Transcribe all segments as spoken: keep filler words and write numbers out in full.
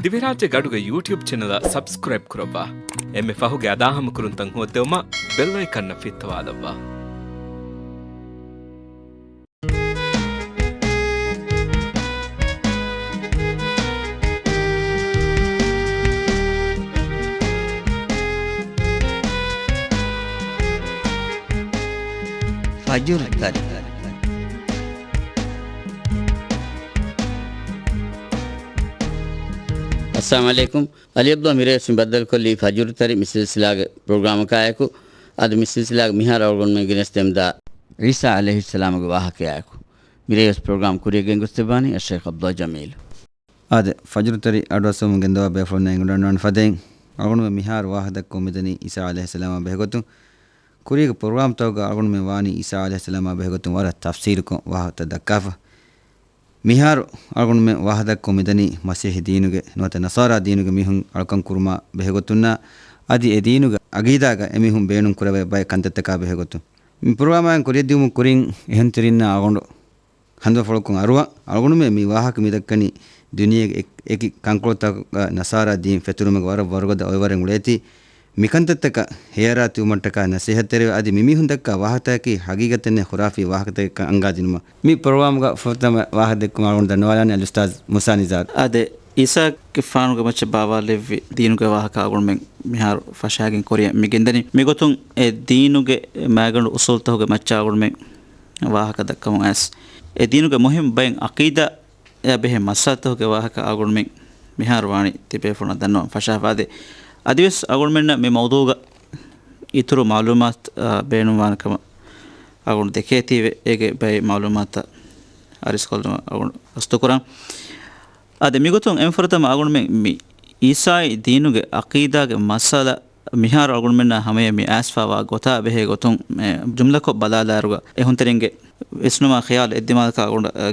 ދިވެހިރާއްޖޭގެ އަޑުގެ ޔޫޓިއުބް ޗެނަލަށް ސަބްސްކްރައިބް ކުރައްވާ. އެންމެ ފަހުގެ އަދާހަމަކުރުންތައް ހޯއްދެވުމަށް ބެލް އައިކަންއަށް ފިއްތަވާލައްވާ. ފަޖުރު ތަރި. އައްސަލާމު ޢަލައިކުމް. އަލީ ޢަބްދުﷲ މިރޭވެސް މި ބައްދަލުކޮށްލީ ފަޖުރު ތަރި މި ސިލްސިލާގެ ޕްރޮގްރާމަކާއެކު. އަދި މި ސިލްސިލާގެ މިހާރު އަޅުގަނޑުމެން ގެނެސްދެމުންދާ ޢީސާ ޢަލައިހިއްސަލާމުގެ ވާހަކަޔާއެކު. މިރޭވެސް ޕްރޮގްރާމް ކުރިޔަށް ގެންގޮސްދެއްވާނީ އައްޝައިޚް ޢަބްދުﷲ ޖަމީލު. އާދެ، ފަޖުރު ތަރި އަޑުއައްސަވަމުން ގެންދަވާ ބޭފުޅުންނަށް އެނގިވަޑައިގަންނަވާނެ ފަދައިން، އަޅުގަނޑުމެން މިހާރު ވާހަކަދައްކަމުން މިދަނީ ޢީސާ ޢަލައިހިއްސަލާމާ ބެހޭގޮތުން. ކުރީގެ ޕްރޮގްރާމްތަކުގަ އަޅުގަނޑުމެން ވާނީ ޢީސާ ޢަލައިހިއްސަލާމާ ބެހޭގޮތުން ވަރަށް ތަފްސީލުކޮށް ވާހަކަތައް ދައްކާފަ. މިހާރު އަޅުގަނޑުމެން ވާހަކަދައްކަމުން މިދަނީ މަސީޙީ ދީނުގެ ނުވަތަ ނަޞާރާ ދީނުގެ މީހުން އަޅުކަން ކުރުމާ ބެހޭގޮތުންނާ، އަދި އެ ދީނުގެ ޢަގީދާގަ އެމީހުން ބޭނުން ކުރެވޭ ބައެއް ކަންތައްތަކާ ބެހޭގޮތުން. މި ޕްރޮގްރާމާއިން ކުރިޔަށްދިޔުމުން ކުރިން އެހެން ތިރިންނާ އަޅުގަނޑު ހަނދުމަފުޅަކުން އަރުވާ. އަޅުގަނޑުމެން މި ވާހަކަ މި ދައްކަނީ ދުނިޔޭގެ އެކި ކަންކޮޅުތަކުގަ ނަޞާރާ ދީން ފެތުރުމުގެ ވަރަށް ވަރުގަދަ އޮއެވަރެއް އުޅޭތީ، މިކަންތައްތަކަށް ހޭއަރާ ތިބުމަށްޓަކާ ނަޞޭޙަތްތެރިވެ، އަދި މިމީހުން ދައްކާ ވާހަކަތަކަކީ ހަގީގަތެއް ނެތް ޚުރާފީ ވާހަކަތަކެއްކަން އަންގާދިނުމަށް. މި ޕްރޮގްރާމްގަ ފުރަތަމަ ވާހަކަ ދެއްކުމަށް އަޅުގަނޑު ދަންނަވާލާނީ އަލްއުސްތާޛް މޫސާ ނިޒާރު. އާދެ، އީސާގެފާނުގެ މައްޗަށް ބާވާލެއްވި ދީނުގެ ވާހަކަ އަޅުގަނޑުމެން މިހާރު ފަށާގެން ކުރިއަށް މި ގެންދަނީ. މިގޮތުން އެ ދީނުގެ މައިގަނޑު އުސޫލުތަކުގެ މައްޗަށް އަޅުގަނޑުމެން ވާހަކަ ދައްކަމުން އައިސް، އެ ދީނުގެ މުހިންމު ބައެއް ޢަޤީދާއާ ބެހޭ މައްސަލަތަކުގެ ވާހަކަ އަޅުގަނޑުމެން މިހާރު ވާނީ ތިބޭފުޅުންނަށް ދަންނަވަން ފަށާފަ. އާދެ، އަދިވެސް އަޅުގަނޑުމެންނަށް މި މައުޟޫޢުގަ އިތުރު މަޢުލޫމާތު، އާ، ބޭނުންވާނެ ކަމަށް އަޅުގަނޑު ދެކޭތީވެ، އޭގެ ބައެއް މަޢުލޫމާތަށް އަރިސްކޮށްލުމަށް އަޅުގަނޑު ގަސްތުކުރަން. އާދެ، މިގޮތުން އެންމެ ފުރަތަމަ އަޅުގަނޑުމެން މި ޢީސާއީ ދީނުގެ ޢަޤީދާގެ މައްސަލަ މިހާރު އަޅުގަނޑުމެންނާ ހަމަޔަށް މި އައިސްފާވާ ގޮތާ ބެހޭ ގޮތުން، އެ، ޖުމްލަކޮށް ބަލާލާއިރުގަ އެހުންތެރިންގެ ވިސްނުމާ ޚިޔާލު އެއްދިމާލަކަށް އަޅުގަނޑަށް، އަ،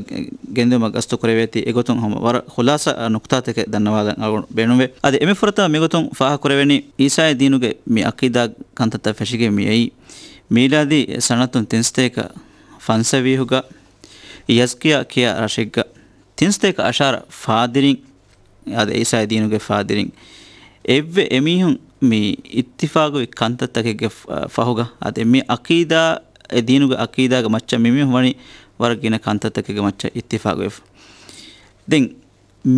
ގެންދިއުމަށް ގަސްތު ކުރެވޭތީ، އެގޮތުން ހަމަ ވަރަށް ޚުލާޞާ، އަ، ނުކުތާތަކެއް ދަންނަވާލަން އަޅުގަނޑު ބޭނުންވޭ. އަދި އެންމެ ފުރަތަމަ މިގޮތުން ފާހަގަކުރެވެނީ ޢީސާއީ ދީނުގެ މި ޢަޤީދާ ކަންތައްތައް ފެށިގެން މި އެއީ، މީލާދީ ސަނަތުން ތިންސަތޭކަ ފަންސަވީހުގަ ޔަޒްކިޔާ ކިޔާ ރަށެއްގަ ތިންސަތޭކަ އަށާރަ ފާދިރިން، އާދެ، ޢީސާއީ ދީނުގެ ފާދިރިން އެއްވެ އެމީހުން މި އިއްތިފާގުވި ކަންތައްތަކެއްގެ ފަ-، ފަހުގަ، އާދެ، މި ޢަޤީދާ، އެ ދީނުގެ ޢަޤީދާގެ މައްޗަށް މިމީހުން ވަނީ ވަރަށް ގިނަ ކަންތައްތަކެއްގެ މައްޗަށް އިއްތިފާގުވެފަ. ދެން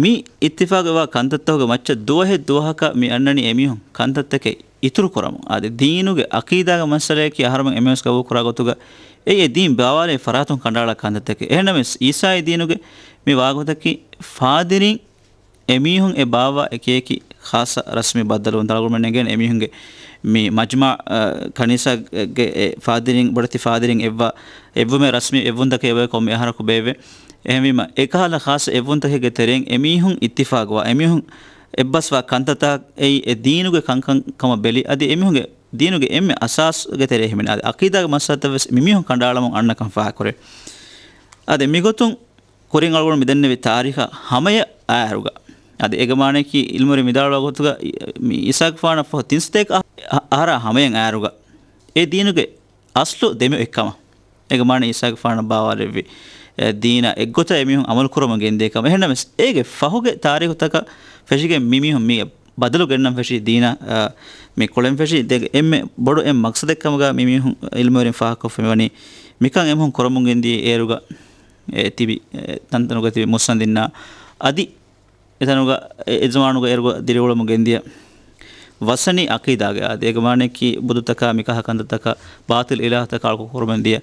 މި އިއްތިފާގުވާ ކަންތައްތަކުގެ މައްޗަށް ދުވަހެއް ދުވަހަކަށް މި އަންނަނީ އެމީހުން ކަންތައްތަކެއް އިތުރު ކުރަމުން. އާދެ، ދީނުގެ ޢަޤީދާގެ މައްސަލަޔަކީ އަހަރުމެން އެންމެންވެސް ގަބޫލު ކުރާ ގޮތުގަ އެއީ އެ ދީން ބާވާލެވި ފަރާތުން ކަނޑައަޅާ ކަންތައްތަކެއް. އެހެންނަމަވެސް، ޢީސާއީ ދީނުގެ މި ވާގޮތަކީ ފާދިރިން އެމީހުން އެ ބާއްވާ އެކިއެކި ޚާއްޞަ ރަސްމީ ބައްދަލުވުންތައް އަޅުގަނޑުމެން ނެގެން އެމީހުންގެ މި މަޖްމަޢު، އަ، ކަނީސާގެ އެ ފާދިރިން، ބޮޑެތި ފާދިރިން އެއްވާ، އެއްވުމެއް ރަސްމީ އެއްވުންތަކެއް އެބައޮތް ކޮންމެ އަހަރަކު ބޭއްވޭ. އެހެންވީމަ، އެކަހަލަ ޚާއްޞަ އެއްވުންތަކެއްގެ ތެރެއިން އެމީހުން އިއްތިފާގުވާ، އެމީހުން އެއްބަސްވާ ކަންތައްތައް އެއީ އެ ދީނުގެ ކަންކަން ކަމަށް ބެލި، އަދި އެމީހުންގެ ދީނުގެ އެންމެ އަސާސްގެ ތެރޭ ހިމެނޭ. އަދި ޢަޤީދާގެ މައްސަލަތައް ވެސް މިމީހުން ކަނޑައަޅަމުން އަންނަކަން ފާހަގަކުރޭ. އަދި މިގޮތުން ކުރިން އަޅުގަނޑު މިދެންނެވި ތާރީޚަށް ހަމަޔަށް އާއިރުގަ، އަދި އޭގެ މާނަޔަކީ ޢިލްމުވެރިން ވިދާޅުވާ ގޮތުގަ، މި ޢީސާގެފާނަށް ފަހު ތިންސަތޭކަ އަހަރާ ހަމަޔަށް އާއިރުގަ އެ ދީނުގެ އަސްލު ދެމި އޮތްކަމަށް. އޭގެ މާނަ ޢީސާގެފާނަށް ބާވާލެއްވި، އެ، ދީނަށް އެއްގޮތަށް އެމީހުން ޢަމަލު ކުރަމުން ގެންދިޔަ ކަމަށް. އެހެންނަމަވެސް، އޭގެ ފަހުގެ ތާރީޚުތަކަށް ފެށިގެން މި މީހުން މީގެ ބަދަލު ގެންނަން ފެށީ ދީނަށް، އަ، މި ކުޅެން ފެށީ. ދޭގެ އެންމެ ބޮޑު އެއް މަޤްޞަދެއް ކަމުގަ މި މީހުން ޢިލްމުވެރިން ފާހަގަކޮށްފަ މިވަނީ، މިކަން އެމީހުން ކުރަމުން ގެންދިޔަ އޭރުގަ، އެ ތިބި، އެ ތަންތަނުގަ ތިބި މުއްސަނދިންނާ އަދި އެތަނުގަ އެ، އެ ޒަމާނުގަ އޭރުގަ ދިރިއުޅެމުން ގެންދިޔަ ވަސަނީ ޢަޤީދާގެ އާދެ، އޭގެ މާނަޔަކީ ބުދުތަކާ މިކަހަލަ ކަންތައްތަކާ ބާޠިލް އިލާހުތަކާ އަޅުކަން ކުރަމުން ދިޔަ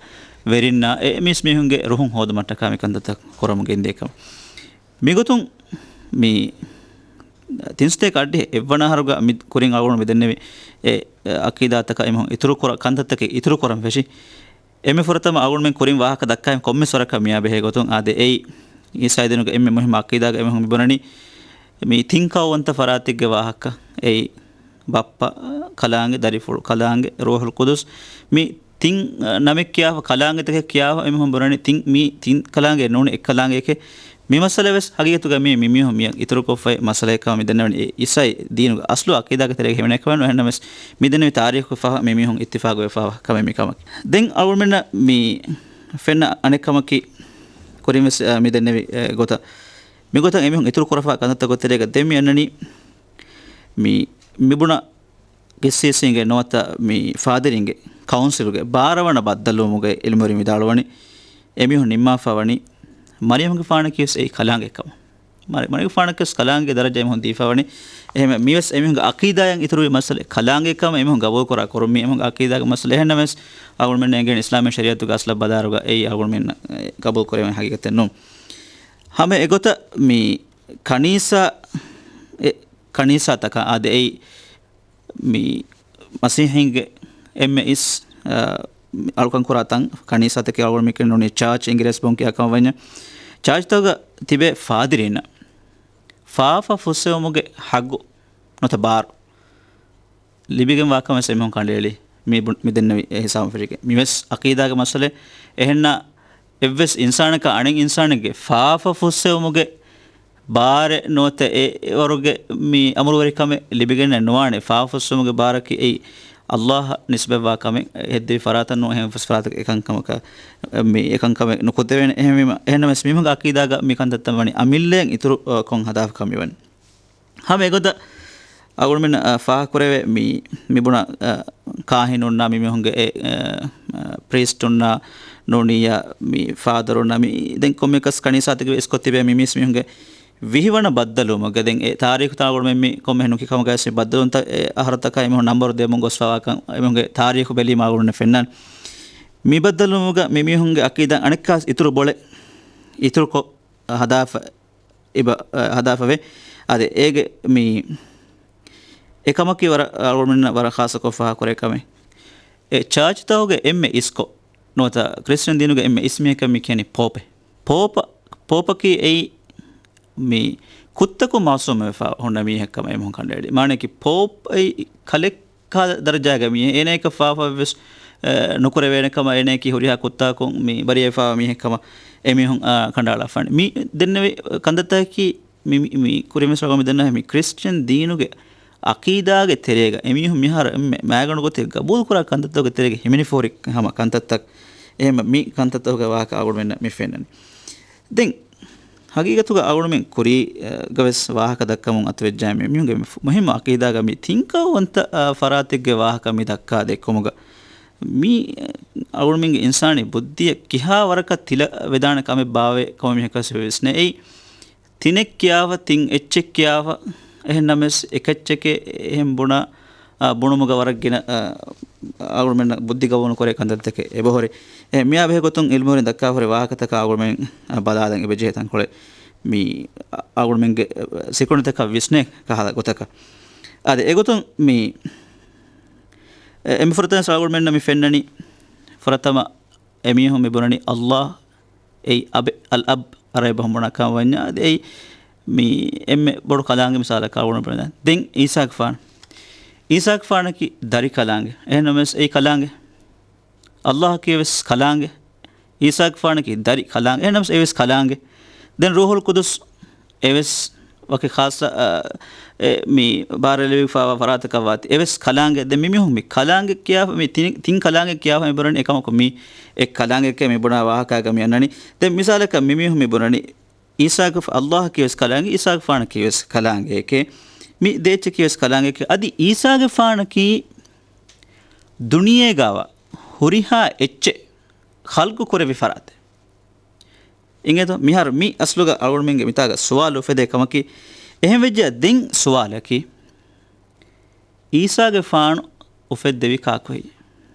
ވެރިންނާ އެ މީސްމީހުންގެ ރުހުން ހޯދުމަށްޓަކާ މި ކަންތައްތައް ކުރަމުން ގެންދިޔަ ކަމަށް. މިގޮތުން މި ތިންސަތޭކަ އަށްޑިހަ އެއްވަނަ އަހަރުގަ މި ކުރިން އަޅުގަނޑު މިދެންނެވި އެ، އެ، ޢަޤީދާތަކަށް އެމީހުން އިތުރު ކުރަ-، ކަންތައްތަކެއް އިތުރު ކުރަން ފެށި. އެންމެ ފުރަތަމަ އަޅުގަނޑުމެން ކުރިން ވާހަކަ ދައްކާ ކޮންމެސް ވަރަކަށް މިއާ ބެހޭ ގޮތުން އާދެ، އެއީ ޢީސާއީ ދީނުގެ އެންމެ މުހިއްމު ޢަޤީދާގަ އެމީހުން މި ބުނަނީ މި ތިން ކައުވަންތަ ފަރާތެއްގެ ވާހަކަ. އެއީ ބައްޕަ، ކަލާނގެ، ދަރިފުޅު، ކަލާނގެ، ރޫޙުލް ޤުދުސް. މި ތިން، އަ، ނަމެއް ކިޔާފަ، ކަލާނގެތަކެއް ކިޔާފަ އެމީހުން ބުނަނީ ތިން، މި ތިން ކަލާނގެ ނޫނީ އެއް ކަލާނގެއެކޭ. މި މައްސަލަ ވެސް ހަގީގަތުގަ މި، މި މީހުން މިއަށް އިތުރުކޮށްފައި މައްސަލައެއް ކަމަށް މި ދެންނެވަނީ. އެ ޢީސާއީ ދީނުގެ އަސްލު ޢަޤީދާގެ ތެރޭގަ ހިމެނޭ ކަމެއް ނޫން. އެހެންނަމަވެސް، މި ދެންނެވި ތާރީޚު ފަހަށް މި މީހުން އިއްތިފާގުވެފަވާ ކަމެއް މި ކަމަކީ. ދެން އަޅުގަނޑުމެންނަށް މި ފެންނަ އަނެއް ކަމަކީ، ކުރިން ވެސް، އަ، މި ދެންނެވި، އެ، ގޮތަށް. މިގޮތަށް އެމީހުން އިތުރު ކުރަފާ ކަންތައްތަކުގެ ތެރޭގަ ދެން މި އަންނަނީ މި، މިބުނާ ގިއްސީސީންގެ ނުވަތަ މި ފާދިރީންގެ ކައުންސިލްގެ ބާރަ ވަނަ ބައްދަލުވުމުގައި އިލްމުވެރިން ވިދާޅުވަނީ، އެމީހުން ނިންމާފަ ވަނީ މަރިޔަމްގެފާނަކީވެސް އެއީ ކަލާނގެއެއް ކަމަށް. މަރި-، މަރިޔަމްގެފާނަކީވެސް ކަލާނގެ ދަރަޖަ އެމީހުން ދީފަ ވަނީ. އެހެން މިވެސް އެމީހުންގެ އަޤީދާއަށް އިތުރުވި މައްސަލަ ކަލާނގެ ކަމަށް އެމީހުން ގަބޫލު ކުރާ ކުރުން މީ އެމީހުންގެ އަޤީދާގެ މައްސަލަ. އެހެންނަމަވެސް އަޅުގަނޑުމެން އެނގޭނެ އިސްލާމީ ޝަރީޢަތުގެ އަސްލަށް ބަލާއިރުގަ އެއީ އަޅުގަނޑުމެން ގަބޫލު ކުރެވޭނެ ހަގީގަތެއް ނޫން. ހަމަ އެގޮތަށް މި ކަނީސާ، އެ ކަނީސާތަކަށް އާދެ އެއީ މި މަސީޙީންގެ އެންމެ އިސް، އަ، އަޅުކަން ކުރާ ތަން ކަނީސާތަކެއް އަޅުގަނޑު މި ކިޔަން ނޫނީ ޗާޗް އިނގިރޭސި ބަހުން ކިޔާ ކަމަށް ވަންޏާ، ޗާޗްތަކުގަ ތިބޭ ފާދިރީންނަށް ފާފަ ފުއްސެވުމުގެ ހައްގު ނުވަތަ ބާރު ލިބިގެންވާ ކަމަށް އެމީހުން ކަނޑައެޅީ. މި ބު-، މި ދެންނެވި އެ ހިސާބުން ފެށިގެން. މިވެސް އަޤީދާގެ މައްސަލައެއް. އެހެންނާ އެއްވެސް އިންސާނަކަށް އަނެއް އިންސާނެއްގެ ފާފަ ފުއްސެވުމުގެ ބާރެއް ނުވަތަ އެ ވަރުގެ މި އަމުރުވެރިކަމެއް ލިބިގެންނެއް ނުވާނެ. ފާފަ ފުއްސުމުގެ ބާރަކީ އެއީ ﷲ އަށް ނިސްބަތްވާ ކަމެއް. ހެއްދެވި ފަރާތަށް ނޫން، އެހެން ފަސް ފަރާތަކަށް އެކަންކަމަކަށް މި އެކަންކަމެއް ނުކުތެވޭނެ. އެހެންވީމަ، އެހެންނަމަވެސް މީހުންގެ އަޤީދާގަ މި ކަންތައްތައް ވަނީ އަމިއްލައިން އިތުރު، އަ، ކޮން ހަދާފަކަށް މިވަނީ. ހަމަ އެގޮތަށް އަޅުގަނޑުމެން، އަ، ފާހަގަކުރެވޭ މި، މިބުނާ، އަ، ކާހިނުންނާ މި މީހުންގެ އެ، އަ، އަ، ޕްރީސްޓުންނާ ނޫނިއްޔާ މި ފާދަރުންނާ މި ދެން ކޮންމެއަކަސް ކަނީސާތަކެއް ވެސް ކޮށްތިބޭ މި މީސް މީހުންގެ ވިހިވަނަ ބައްދަލުވުމުގެ ދެން އެ ތާރީޚުތައް އަޅުގަނޑުމެން މި ކޮންމެހެން ނުކި ކަމުގައި ވެސް މި ބައްދަލުވުންތައް އެ އަހަރުތަކާ އެމީހުން ނަންބަރު ދެމުން ގޮސްފަވާކަން އެމީހުންގެ ތާރީޚު ބެލީމަ އަޅުގަނޑުމެން ފެންނާނެ. މި ބައްދަލުވުމުގަ މި މީހުންގެ އަޤީދާ އަނެއްކާސް އިތުރު ބޮޅެ އިތުރުކޮށް ހަދާފަ އިބަ-، އަ، ހަދާފަވޭ. އަދި އޭގެ މި އެކަމަކީ ވަރަށް އަޅުގަނޑުމެންނަށް ވަރަށް ޚާއްޞަކޮށް ފާހަގަކުރޭ ކަމެއް. އެ ޗާޗްތަކުގެ އެންމެ އިސްކޮށް ނުވަތަ ކްރިސްޗަން ދީނުގެ އެންމެ އިސް މީހަކަށް މި ކިޔަނީ ޕޯޕެއް. ޕޯޕަ-، ޕޯޕަކީ އެއީ މި ކުށްތަކުން މައުސޫމްވެފަ ހުންނަ މީހެއްކަމަށް އެމީހުން ކަނޑައެޅީ. މާނައަކީ ޕޯޕް އެއީ ކަލެއް ކާ ދަރަޖާގަ މީހެއް. އޭނަޔަކަށް ފާފައެއްވެސް، އެ، ނުކުރެވޭނެ ކަމަށް، އޭނަޔަކީ ހުރިހާ ކުށްތަކުން މި ބަރީއަވެފަވާ މީހެއް ކަމަށް އެމީހުން، އާ، ކަނޑައަޅާފާނެ. މި ދެންނެވި ކަންތައްތަކަކީ މި، މި، މި ކުރިންވެސް ވަގުތު މި ދެންނެވި މި ކްރިސްޗަން ދީނުގެ އަޤީދާގެ ތެރޭގަ އެމީހުން މިހާރު އެންމެ މައިގަނޑު ގޮތެއް ގަބޫލުކުރާ ކަންތައްތަކުގެ ތެރޭގަ ހިމެނިފަހުރި ހަމަ ކަންތައްތައް. އެހެން މި ކަންތައްތަކުގެ ވާހަކަ އަޅުގަނޑުމެންނަށް މި ފެންނަނީ. ދެން ހަގީގަތުގަ އަޅުގަނޑުމެން ކުރީގަވެސް ވާހަކަ ދައްކަމުން އަތުވެއްޖާ މި މީހުންގެ މު-، މުހިއްމު އަޤީދާގަ މި ތިންކައުވަންތަ، އާ، ފަރާތެއްގެ ވާހަކަ މި ދައްކާ ދެއްކުމުގަ މި، އާ، އަޅުގަނޑުމެންގެ އިންސާނީ ބުއްދިއަށް ކިހާ ވަރަކަށް ތިލަ ވެދާނެ ކަމެއް ބާވޭ ކަމަށް މީހަކަށް ވެސް ނެއެއް. ތިނެއް ކިޔާފަ، ތިން އެއްޗެއް ކިޔާފަ، އެހެން ނަމަވެސް އެކައްޗެކޭ އެހެން ބުނާ، އާ، ބުނުމުގަ ވަރަށް ގިނަ، އާ، އަޅުގަނޑުމެންނަށް ބުއްދި ގަބޫލު ނުކުރޭ ކަންތައްތަކެއް އެބަހުރި. އެ، މިއާ ބެހޭ ގޮތުން އިލްމުވެރިން ދައްކާފަހުރި ވާހަކަތަކާ އަޅުގަނޑުމެން، އާ، ބަލާލަން އެބަޖެހޭ ތަންކޮޅެއް މި އަޅުގަނޑުމެންގެ، އާ، ސިކުނޑިތަކަށް ވިސްނޭ ކަހަލަ ގޮތަކަށް. އާދެ، އެގޮތުން މި، އެ، އެންމެ ފުރަތަމަ އަޅުގަނޑުމެންނަށް މި ފެންނަނީ ފުރަތަމަ އެމީހުން މި ބުނަނީ ﷲ އެއީ އަބެއް، އަލްއަބް އަރަބި ބަހުން ބުނާ ކަމަށް ވަންޏާ، އަދި އެއީ މި އެންމެ ބޮޑު ކަލާނގެ މިސާލަކަށް އަޅުގަނޑު ބުނެދާނެ. ދެން އީސާގެފާނު، އީސާގެފާނަކީ ދަރި ކަލާނގެ. އެހެންނަމަވެސް އެއީ ކަލާނގެ. ﷲ އަކީ ވެސް ކަލާނގެ. އީސާގެފާނަކީ ދަރި ކަލާނގެ. އެހެންނަމަވެސް އެވެސް ކަލާނގެ. ދެން ރޫޙުލް ޤުދުސް އެވެސް ވަކި ޚާއްޞަ، އަ، އެ، މި ބާރެއް ލިބިފައިވާ ފަރާތަކަށް ވާތީ. އެވެސް ކަލާނގެ. ދެން މި މީހުން މި ކަލާނގެ ކިޔާފަ، މި ތިން، ތިން ކަލާނގެ ކިޔާފަ މި ބުނަނީ އެކަމަކު މި އެއް ކަލާނގެކޭ މި ބުނާ ވާހަކާގަ މި އަންނަނީ. ދެން މިސާލަކަށް މި މީހުން މި ބުނަނީ އީސާގެ ފ-، ﷲ އަކީ ވެސް ކަލާނގެ، އީސާގެފާނަކީ ވެސް ކަލާނގެއެކޭ. މި ދޭއްޗަކީ ވެސް ކަލާނގެއެކޭ. އަދި އީސާގެފާނަކީ ދުނިޔޭގަވާ ހުރިހާ އެއްޗެއް ޚަލްޤު ކުރެއްވި ފަރާތެއް. އިނގޭތޯ؟ މިހާރު މި އަސްލުގަ އަޅުގަނޑުމެންގެ މިތާގަ ސުވާލު އުފެދޭ ކަމަކީ، އެހެން ވެއްޖެ ދެން ސުވާލަކީ، އީސާގެފާނު އުފެއްދެވީ ކާކު ހެއްޔޭ؟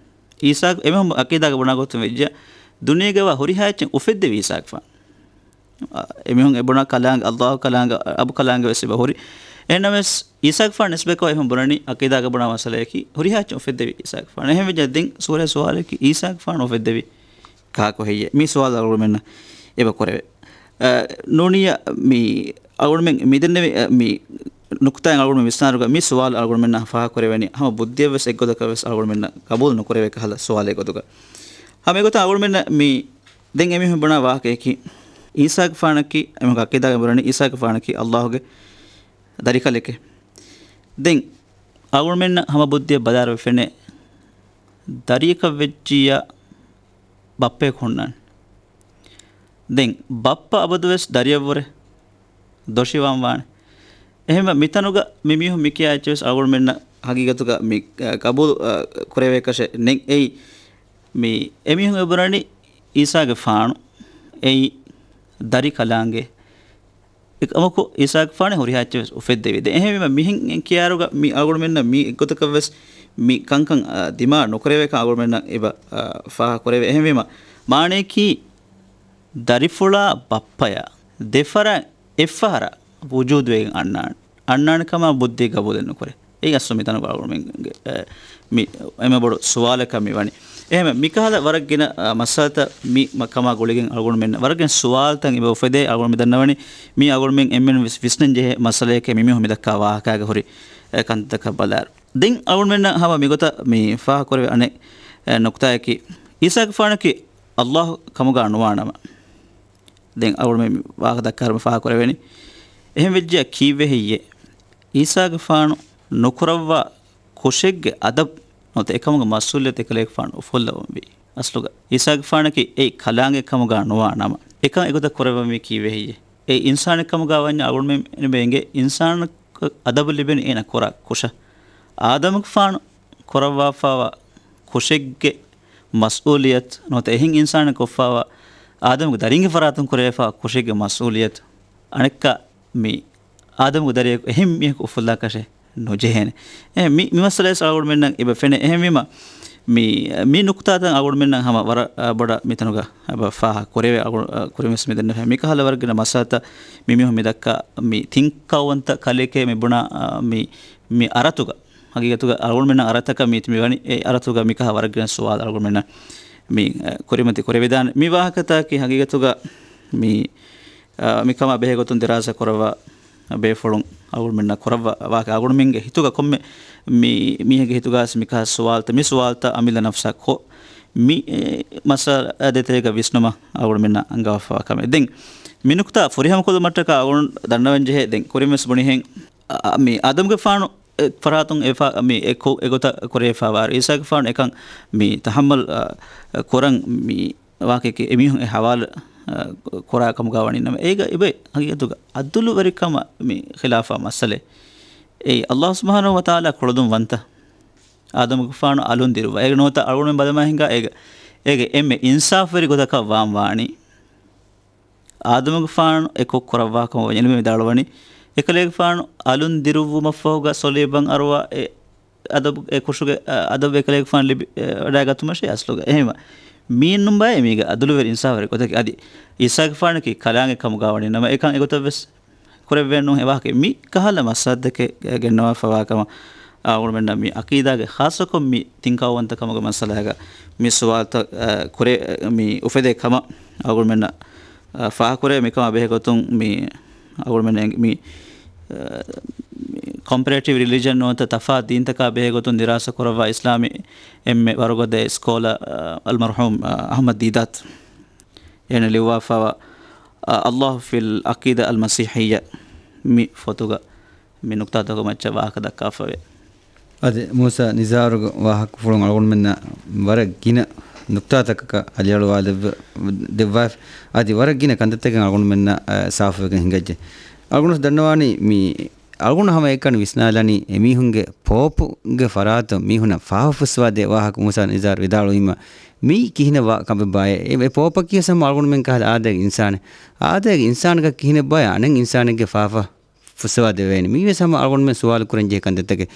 އީސާ އެމީހުން އަޤީދާގަ ބުނާ ގޮތުން ވެއްޖެ، ދުނިޔޭގަވާ ހުރިހާ އެއްޗެއް އުފެއްދެވީ އީސާގެފާނު. އެމީހުން އެ ބުނާ ކަލާނގެ، ﷲ ކަލާނގެ، އަބު ކަލާނގެ ވެސް އެބަ ހުރި. އެހެންނަމަވެސް، އީސާގެފާނަށް ނިސްބަތްކޮށް އެމީހުން ބުނަނީ އަޤީދާގަ ބުނާ މައްސަލަޔަކީ، ހުރިހާ އެއްޗެއް އުފެއްދެވީ އީސާގެފާނު. އެހެން ވެއްޖެ ދެން ސުވާލެއް، ސުވާލަކީ، އީސާގެފާނު އުފެއްދެވީ ކާކު ހެއްޔޭ؟ މި ސުވާލު އަޅުގަނޑުމެންނަށް އެބަ ކުރެވޭ. އަ، ނޫނިއްޔާ މި އަޅުގަނޑުމެން މިދެންނެވި، އަ، މި ނުކުތާއިން އަޅުގަނޑުމެން ވިސްނާރުގަ މި ސުވާލު އަޅުގަނޑުމެންނަށް ފާހަގަކުރެވެނީ ހަމަ ބުއްދިއަށްވެސް އެއްގޮތަކަށްވެސް އަޅުގަނޑުމެންނަށް ގަބޫލު ނުކުރެވޭ ކަހަލަ ސުވާލެއް ގޮތުގަ. ހަމަ އެގޮތަށް އަޅުގަނޑުމެންނަށް މި ދެން އެމީހުން ބުނާ ވާހަކަޔަކީ، އީސާގެފާނަކީ، އެމީހުންގެ އަޤީދާގަ ބުނަނީ އީސާގެފާނަކީ ﷲ ގެ ދަރިކަލެކޭ. ދެން އަޅުގަނޑުމެންނަށް ހަމަ ބުއްދިއަށް ބަލާއިރު ފެނޭ، ދަރިއަކަށް ވެއްޖިއްޔާ ބައްޕަޔަކު ހުންނާނެ. ދެން ބައްޕަ އަބަދުވެސް ދަރިއަށްވުރެ ދޮށިވާން ވާނެ. އެހެންވެ މިތަނުގަ މި މީހުން މި ކިޔާ އެއްޗެއް ވެސް އަޅުގަނޑުމެންނަށް ހަގީގަތުގަ މި، އަ، ގަބޫލު، އަ، ކުރެވޭކަށެއް ނެތް. އެއީ މި އެމީހުން އެބުނަނީ އީސާގެފާނު އެއީ ދަރި ކަލާނގެ. އެކަމަކު އީސާގެފާނެ ހުރިހާ އެއްޗެއް ވެސް އުފެއްދެވި. ދެން އެހެންވީމަ މިހެން ކިޔާއިރުގަ މި އަޅުގަނޑުމެންނަށް މި އެއްގޮތަކަށް ވެސް މި ކަންކަން، އަ، ދިމާ ނުކުރެވޭކަން އަޅުގަނޑުމެންނަށް އެބަ، އަ، ފާހަގަ ކުރެވޭ. އެހެންވީމަ މާނަޔަކީ ދަރިފުޅާ ބައްޕަޔާ ދެފަރާތް އެއްފަހަރާ ވުޖޫދުވެގެން އަންނާނެ. އަންނާނެ ކަމާ ބުއްދީ ގަބޫލެއް ނުކުރޭ. އެއީ އަސްލު މިތަނުގަ އަޅުގަނޑުމެންގެ، އެ، މި އެންމެ ބޮޑު ސުވާލަކަށް މި ވަނީ. އެހެންވެ، މިކަހަލަ ވަރަށް ގިނަ، އަ، މައްސަލަތައް މި މަ-، ކަމާ ގުޅިގެން އަޅުގަނޑުމެން ވަރަށް ގިނަ ސުވާލުތައް އެބަ އުފެދޭ. އަޅުގަނޑު މި ދަންނަވަނީ މީ އަޅުގަނޑުމެން އެންމެން ވިސް-، ވިސްނަން ޖެހޭ މައްސަލައެކޭ މި މީހުން މި ދައްކާ ވާހަކާގެ ހުރި، އެ، ކަންތައްތަކަށް ބަލާއިރު. ދެން އަޅުގަނޑުމެންނަށް ހަމަ މިގޮތަށް މި ފާހަގަކުރެވޭ އަނެއް، އެ، ނުކުތާއަކީ އީސާގެފާނަކީ އައްލާހު ކަމުގަ ނުވާނަމަ. ދެން އަޅުގަނޑުމެން މި ވާހަކަ ދައްކާއިރު މި ފާހަގަކުރެވެނީ. އެހެން ވެއްޖެޔާ ކީއްވެ ހެއްޔޭ؟ އީސާގެފާނު ނުކުރައްވާ ކުށެއްގެ އަދަބު ނުވަތަ އެކަމުގެ މަސްއޫލިއްޔަތު އެކަލޭގެފާނު އުފުއްލަވަންވީ. އަސްލުގަ އީސާގެފާނަކީ އެއީ ކަލާނގެ ކަމުގަ ނުވާ ނަމަ، އެކަން އެގޮތަށް ކުރައްވަންވީ ކީއްވެ ހެއްޔޭ؟ އެ އިންސާނެއް ކަމުގަ ވަންޏާ އަޅުގަނޑުމެން އެނގޭ އިންސާނަކަށް އަދަބު ލިބެނީ އޭނަ ކުރާ ކުށަށް. އާދަމުގެފާނު ކުރައްވާފައިވާ ކުށެއްގެ މަސްއޫލިއްޔަތު ނުވަތަ އެހެން އިންސާނެއް ކޮށްފައިވާ އާދަމުގެ ދަރިންގެ ފަރާތުން ކުރެވިފައިވާ ކުށެއްގެ މަސްއޫލިއްޔަތު އަނެއްކާ މި އާދަމުގެ ދަރިޔަކު އެހެން މީހަކު އުފުއްލާކަށެއް ނުޖެހޭނެ. އެ، މި، މި މައްސަލައިސް އަޅުގަނޑުމެންނަށް އެބަ ފެނޭ. އެހެންވީމަ، މި، މި ނުކުތާތައް އަޅުގަނޑުމެންނަށް ހަމަ ވަރަށް، އަ، ބޮޑަށް މިތަނުގަ އެބަ ފާހަގަ ކުރެވޭ. އަޅު-، އަ، ކުރިންވެސް މި ދެންނެވި މިކަހަލަ ވަރަށް ގިނަ މައްސަލަތައް މި މީހުން މި ދައްކާ މި ތިންކައުވަންތަ ކަލެކޭ މި ބުނާ، އަ، މި، މި އަރަތުގަ، ހަގީގަތުގަ އަޅުގަނޑުމެންނަށް އަރަތަކަށް މީތި މި ވަނީ، އެ އަރަތުގަ މިކަހަލަ ވަރަށް ގިނަ ސުވާލު އަޅުގަނޑުމެންނަށް މި، އަ، ކުރިމަތި ކުރެވިދާނެ. މި ވާހަކަތަކީ ހަގީގަތުގަ މި އާ، މިކަމާ ބެހޭގޮތުން ދިރާސާ ކުރައްވާ ބޭފުޅުން އަޅުގަނޑުމެންނަށް ކުރައްވާ ވާހަކަ އަޅުގަނޑުމެންގެ ހިތުގަ ކޮންމެ މި މީހެއްގެ ހިތުގަ އައިސް މިކަހަލަ ސުވާލުތައް، މި ސުވާލުތައް އަމިއްލަ ނަފްސަށް ކޮށް، މި، އެ، މައްސަލަ ދޭތެރޭގަ ވިސްނުމަށް އަޅުގަނޑުމެންނަށް އަންގަވާފައިވާ ކަމެއް. ދެން މި ނުކުތާ ފުރިހަމަކޮށްލުމަށްޓަކާ އަޅުގަނޑު ދަންނަވަން ޖެހޭ. ދެން ކުރިންވެސް ބުނިހެން، އަ، މި އާދަމުގެފާނު އެ ފަރާތުން އެފަ-، މި އެ ކު-، އެގޮތަށް ކުރެވިފައިވާ އީސާގެފާނު އެކަން މި ތަހައްމަލް، އަ، ކުރަން މި ވާހަކައެކޭ އެމީހުން އެ ހަވާލު، އަ، ކުރާ ކަމުގަ ވަނީ ނަމަ، އޭގަ އެބަ ހަގީގަތުގަ އަދުލުވެރިކަމަށް މި ޚިލާފާ މައްސަލައެއް. އެއީ، އައްލާހު ސުބްޙާނަހޫ ވަތަޢާލާ ކުޅަދުން ވަންތަ އާދަމުގެފާނު އަލުން ދިރުއްވާ. އޭގަ ނުވަތަ އަޅުގަނޑުމެން ބަލަމާ ހިނގާ އޭގަ، އޭގެ އެންމެ އިންސާފުވެރި ގޮތަކަށް ވާން ވާނީ. އާދަމުގެފާނު އެ ކޮށް ކުރައްވާ ކަމަށް ވަނީ. އިލްމުވެރިން ވިދާޅުވަނީ، އެކަލޭގެފާނު އަލުން ދިރުއްވުމަށްފަހުގަ ސޮލީބަށް އަރުވާ އެ އަދަބު، އެ ކުށުގެ، އަ، އަދަބު އެކަލޭގެފާނު ލިބި، އެ، ވަޑައިގަތުމަށޭ އަސްލުގަ. އެހެންވީމަ، މީންނުން ބައެއް މީގެ އަދުލުވެރި އިންސާފުވެރި ގޮތަކީ އަދި އީސާގެފާނަކީ ކަލާނގެ ކަމުގަ ވަނީ ނަމަ، އެކަން އެގޮތަށް ވެސް ކުރެވޭނު އެ ވާހަކަ. މި ކަހަލަ މައްސަލަތަކެއް ގެންނަވާފައިވާ ކަމަށް އަޅުގަނޑުމެންނަށް މި އަޤީދާގެ ޚާއްޞަކޮށް މި ތިންކައުވަންތަ ކަމުގެ މައްސަލާގަ މި ސުވާލުތައް، އަ، ކުރެ-، މި އުފެދޭ ކަމަށް އަޅުގަނޑުމެންނަށް، އަ، ފާހަގަކުރޭ. މިކަމާ ބެހޭގޮތުން މި އަޅުގަނޑުމެން މި، އަ، މި ކޮމްޕެރޭޓިވް ރިލިޖަން ނުވަތަ ތަފާތު ދީންތަކާ ބެހޭގޮތުން ދިރާސާ ކުރައްވާ އިސްލާމީ އެންމެ ވަރުގަދަ ސްކޯލަ، އަ، އަލްމަރްޙޫމް، އަ، އަޙްމަދު ދީދާތު. އޭނަ ލިޔުއްވާފައިވާ، އަ، އައްލާހު ފިލް އަޤީދާ އަލް މަސީޙިއްޔާ މި ފޮތުގަ މި ނުކްތާތަކުގެ މައްޗަށް ވާހަކަ ދައްކާފަވޭ. އަދި މޫސާ ނިޒާރުގެ ވާހަކަފުޅުން އަޅުގަނޑުމެންނަށް ވަރަށް ގިނަ ނުކްތާތަކަކަށް އަލިއަޅުވާލެއްވި، ދެއްވާފި. އަދި ވަރަށް ގިނަ ކަންތައްތަކެއް އަޅުގަނޑުމެންނަށް، އަ، ސާފުވެގެން ހިނގައްޖެ. އަޅުގަނޑު ދަންނަވާނީ މި އަޅުގަނޑު ހަމައެކަނި ވިސްނާލަނީ އެމީހުންގެ ޕޯޕުގެ ފަރާތުން މީހުންނަށް ފާފަ ފުއްސަވާދޭ ވާހަކަ މޫސާ ނިޒާރު ވިދާޅުވީމަ، މީ ކިހިނެއް ވާ ކަމެއްބާއޭ؟ އެ، އެ ޕޯޕަކީ ހަމަ އަޅުގަނޑުމެން ކަހަލަ އާދައިގެ އިންސާނެއް. އާދައިގެ އިންސާނަކަށް ކިހިނެއްބާއޭ އަނެއް އިންސާނެއްގެ ފާފަ ފުއްސަވާ ދެވޭނެ؟ މީވެސް ހަމަ އަޅުގަނޑުމެން ސުވާލު ކުރަން ޖެހޭ ކަންތައްތަކެއް.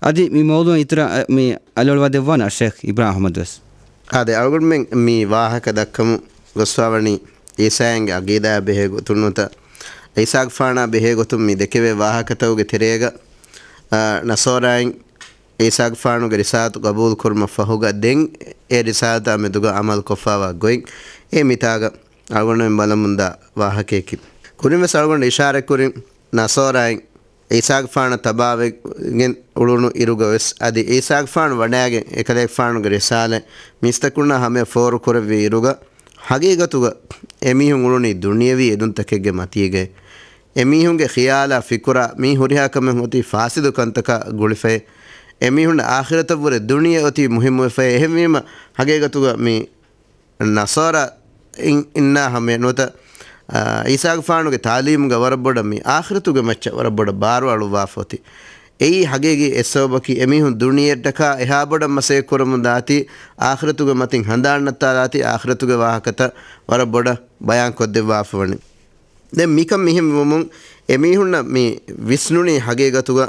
އަދި މި މައުޟޫޢަށް އިތުރަށް، އަ، މި އަލިއަޅުވާ ދެއްވާނެ އައްޝޭޚް އިބްރާހިމް އަޙްމަދު ވެސް. އާދެ، އަޅުގަނޑުމެން މި ވާހަކަ ދައްކަމުން ގޮސްފަވަނީ އީސާއިންގެ އަގީދާއާ ބެހޭ ގޮތުން ނުވަތަ އީސާގެފާނާ ބެހޭ ގޮތުން މި ދެކެވޭ ވާހަކަތަކުގެ ތެރޭގަ، އާ، ނަޞާރާއިން އީސާގެފާނުގެ ރިސާލަތު ގަބޫލު ކުރުމަށް ފަހުގަ ދެން އެ ރިސާލަތާ މެދުގަ އަމަލު ކޮށްފަވާ ގޮތް އެ މިތާގަ އަޅުގަނޑުމެން ބަލަމުންދާ ވާހަކަޔަކީ. ކުރިންވެސް އަޅުގަނޑު އިޝާރަތް ކުރިން ނަޞާރާއިން އީސާގެފާނަށް ތަބާވެގެން އުޅުނު އިރުގަ ވެސް އަދި އީސާގެފާނު ވަޑައިގެން އެކަލޭގެފާނުގެ ރިސާލަތް މީސްތަކުންނާ ހަމަޔަށް ފޯރު ކުރެއްވި އިރުގަ ހަގީގަތުގަ އެމީހުން އުޅުނީ ދުނިޔަވީ އެދުންތަކެއްގެ މަތީގައި. އެމީހުންގެ ޚިޔާލާ ފިކުރާ މީ ހުރިހާ ކަމެއް އޮތީ ފާސިދު ކަންތަކާ ގުޅިފައި. އެމީހުންނަށް އާޚިރަތަށްވުރެ ދުނިޔެ އޮތީ މުހިއްމުވެފައި. އެހެންވީމަ ހަގީގަތުގަ މި ނަޞާރާ އިން، އިންނާ ހަމަޔަށް ނުވަތަ، އާ، ޢީސާގެފާނުގެ ތާލީމުގަ ވަރަށް ބޮޑަށް މި އާޚިރަތުގެ މައްޗަށް ވަރަށް ބޮޑަށް ބާރު އަޅުއްވާފަ އޮތީ. އެއީ ހަގީގީ އެއް ސަބަބަކީ އެމީހުން ދުނިޔެއަށްޓަކާ އެހާ ބޮޑަށް މަސައްކަތް ކުރަމުން ދާތީ، އާޚިރަތުގެ މަތިން ހަނދާން ނައްތާލާތީ، އާޚިރަތުގެ ވާހަކަތައް ވަރަށް ބޮޑަށް ބަޔާން ކޮށްދެއްވާފަ ވަނީ. ދެން މިކަން މިހެން ވުމުން އެމީހުންނަށް މި ވިސްނުނީ ހަގީގަތުގަ،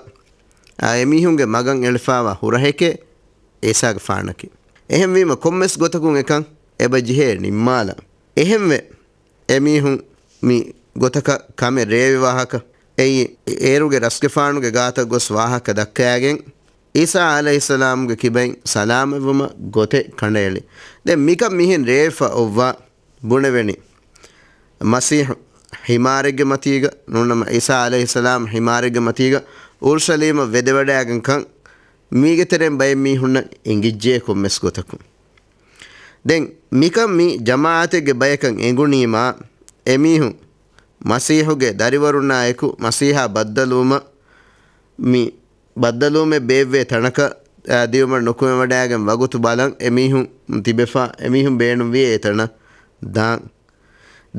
އާ، އެމީހުންގެ މަގަށް އެޅިފާވާ ހުރަހެކޭ ޢީސާގެފާނަކީ. އެހެންވީމަ ކޮންމެސް ގޮތަކުން އެކަން އެބަ ޖެހޭ ނިންމާލަން. އެހެންވެ، އެމީހުން މި ގޮތަކަށް ކަމެއް ރޭވި ވާހަކަ، އެއީ އޭރުގެ ރަސްގެފާނުގެ ގާތަށް ގޮސް ވާހަކަ ދައްކައިގެން، ޢީސާ ޢަލައިހިއްސަލާމްގެ ކިބައިން ސަލާމަތްވުމަށް ގޮތެއް ކަނޑައެޅި. ދެން މިކަން މިހެން ރޭވިފަ އޮއްވާ ބުނެވެނީ، މަސީޙު ހިމާރެއްގެ މަތީގަ، ނޫނަމަ ޢީސާ ޢަލައިހިއްސަލާމް ހިމާރެއްގެ މަތީގަ އުރުޝަލީމަށް ވެދެވަޑައިގެންކަން މީގެ ތެރެއިން ބައެއް މީހުންނަށް އެނގިއްޖެ ކޮންމެސް ގޮތަކުން. ދެން މިކަން މި ޖަމާޢަތެއްގެ ބަޔަކަށް އެނގުނީމާ، އެމީހުން މަސީޙުގެ ދަރިވަރުންނާ އެކު މަސީޙާ ބައްދަލުވުމަށް، މި ބައްދަލުވުމެއް ބޭއްވޭ ތަނަކަށް، އާ، ދިޔުމަށް ނުކުމެވަޑައިގެން ވަގުތު ބަލަން އެމީހުން ތިބެފަ، އެމީހުން ބޭނުންވިޔޭ އެތަނަށް ދާން.